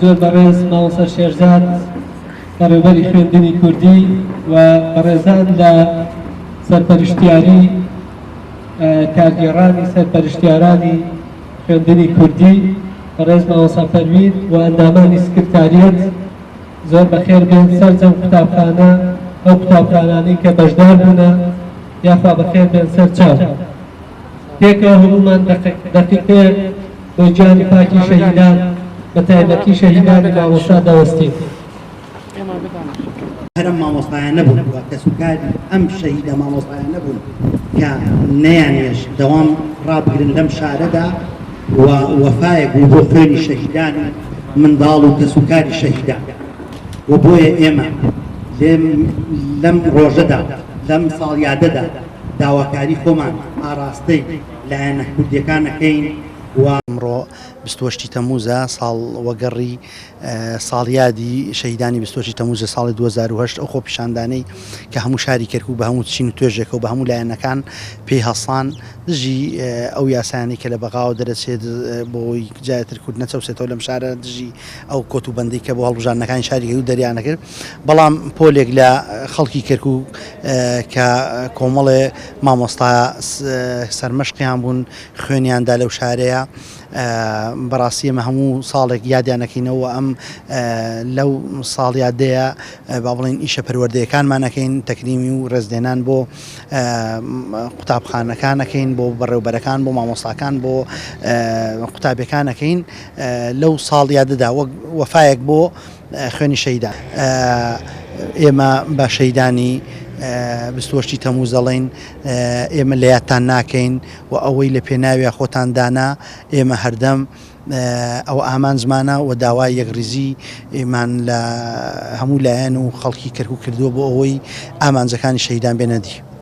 زۆر بەڕێز مامۆستا شێرزاد بەڕێوبەری خوێندنی کوردی و بەڕێزان لە سەرپەرشتیاری کارگێڕانی سەرپەرشتیارانی خوێندنی کوردی بەڕێز مامۆستا پەروین و ئەندامانی سکرتاریەت زۆر بەخێر بێن سەرجەم قوتابخانە ئەو قوتابخانانەی کە بەشدار بوونە یاخوا بەخێر بێن سەر چاو. پێکەوە هەموومان دەقیقەیەک بۆ گیانی پاکی شەهیدان بە تایبەتی شەهیدانی مامۆستا دەوەستین. هەر ئەم مامۆستایانە بوون و کەسوکاری ئەم شەهیدە مامۆستایانە بوون کە نەیانهێشت دەوام ڕابگرن لەم شارەدا و وەفایەک بوو بۆ خوێنی شەهیدان و منداڵ و کەسوکاری شەهیدان و بۆیە ئێمە لەم ڕۆژەدا لەم ساڵیادەدا داواکاری خۆمان ئاڕاستەی لایەنە کوردیەکان ئەکەین و. ئەمڕۆ 28 ی تەمووزە، ساڵوەگەڕی ساڵیادی شەهیدانی 28 ی تەمووزە ساڵی 2008 ئەو خۆپیشاندانەی کە هەموو شاری کەرکووک بە هەموو چین و توێژێکەوە بە هەموو لایەنەکان پێی هەڵسان دژی ئەو یاسایانەی کە لە بەغاوە دەرەچێت بۆ ئەوەی جارێتر کورد نەچەوسێتەوە لەم شارە دژی ئەو کۆت و بەندەی کە بۆ هەڵبژاردنەکانی شاری کەرکوک دەریانەکرد، بەڵام پۆلێک لە خەڵکی کەرکوک کە کۆمەڵێ مامۆستا سەرمەشقیان بوون خوێنیان دا لەو شارەیە، بەڕاستی ئێمە هەموو ساڵێک یادیان ئەکەینەوە ئەم لەو ساڵیادەیە با بڵێین ئیشە پەروەردەیەکانمان ئەکەین تەکریمی و ڕێزلێنان بۆ قوتابخانەکان ئەکەین بۆ بەڕێوبەرەکان بۆ مامۆستاکان بۆ قوتابیەکان ئەکەین. لەو ساڵیادەدا وەک وەفایەک بۆ خوێنی شەهیدان ئێمە بە شەهیدانی 28 ی تەمووز دەڵێین ئێمە لە یادتان ناکەین و ئەوەی لە پێناویا خۆتان دانا ئێمە هەردەم ئەوە ئامانجمانە و داوای یەکڕیزیمان لە هەموو لایەن و خەڵکی کەرکوک کردووە بۆ ئەوەی ئامانجەکانی شەهیدان بێنە دی.